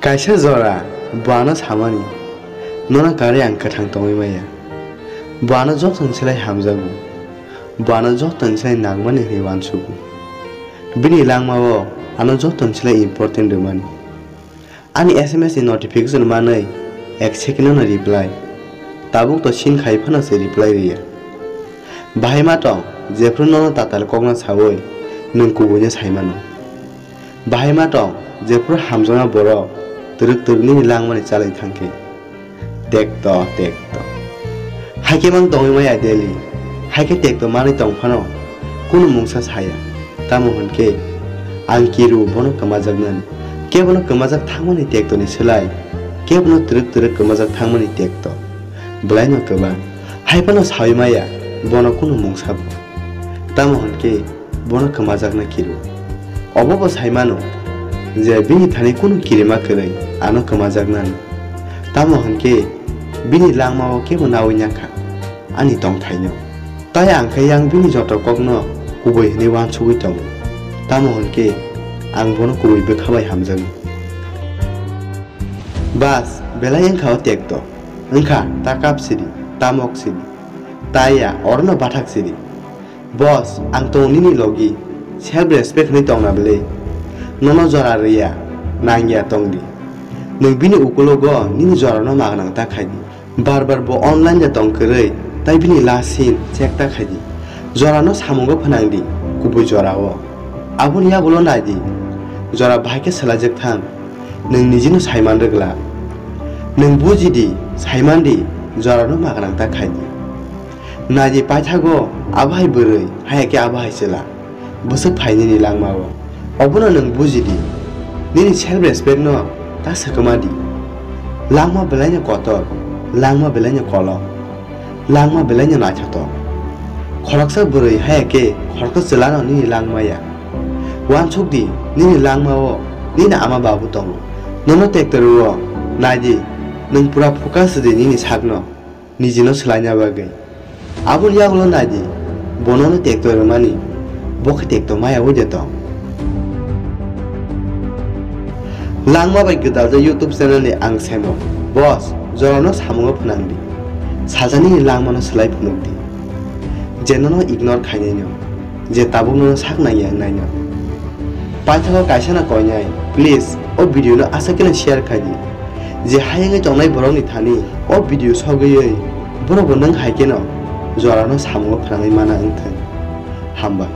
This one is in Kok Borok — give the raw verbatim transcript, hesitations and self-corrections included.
Kaisa jora bo ano samani, "Nono karwi ang kwthang tongwi maya." Bo ano jotoni slai hamjago, bo ano jotoni slai nangmani hwnwi uansugo. Bini langmao ano jotoni slai important rwmani. Ani S M S ni notification manwi ek second no reply. Tabuk to seen khai phano se reply rwya. Bahai ma tong, jephru nono tatal kokno sawi nwng kubuino sai mano. Bahai ma tong, jephru hamjakma borok twrwk twrwk nini langmani chalwi thangkhe. Tekto, tekto. Haikhe mang tongwi maya daily. Haikhe tekto manwi tong phano kunu mungsa saya. Tamo hwnkhe ang kiru bono kwmajaknani. Kebono kwmajak thangmani tektoni slai kebono twrwk twrwk kwmajak thangmani tekto bwlaino kwbang. Haiphano sawi maya bono kunu mungsa bo. Tamo hwnkhe bono kwmajakna kiru. Obo bo sai mano je bini thani kunu kirima kwrwi ano kwmajaknani. Tamo hwnkhe bini langmao kebo nawi nakha ani tongthaino. Tai ang khe yang bini joto kokno kubui hwnwi uansugwi tongo. Tamo hwnkhe ang bono kubui bwkha bai hamjago. Bas, belai wngkha o tekto. Wngkha ta kap siri, ta mok siri, ta ya, orono bathak siri. Boss, ang tongo nini logi, self respect hwnwi tongna bwlwi. Nono jora rwya, nangya tongdi. Nwng bini ukulogo nini jorano magnang ta khaidi. Bar bar bo online de tong kwrwi, tai bini last scene check ta khaidi. Jorano samungo phwnangdi, kubui jorao. Aboni yagulo naidi, jora bahai khe swlaijak thang. Nwng nijino saiman rwgla. Nwng bujidi, saimandi, jorano magrang ta khaidi. Naidi paithago abo hai bwrwi, haya khe abo hai chwla. Bwswk phai nini langmao. Obono nwng bujidi. Nini self respect no ta swkma di. Langma belaino kotor, langma belaino kolok. Langma belaino naithotok. Khoroksa bwrwi haya khe khoroksa chwlano nini langma ya. Uansuk di, nini langmao nini ama babu tongo. Nono tekto rwo, nai di, nwng pura focus di nini sakno, nijino swlaina bagwi. Aboni yagulo nai di, bo nono tekto rwmani, bo khe tekto maya ui de tong. Langma bai gwdaljak YouTube channel ni ang Semo. Boss, jorano samungo phwnang di. Sajani langmano swlai phunuk di. Je nono ignore khainai no, je tabuk nono sak nangya wngnai no. Paithago kaisa no koinai, please, o video no aswk kheno share khai di. Je hayungwi tongnai borok ni thani o video sogwi wi borok bo nwng hai kheno jorano samungo phwnangwi mana wngthung. Hambai.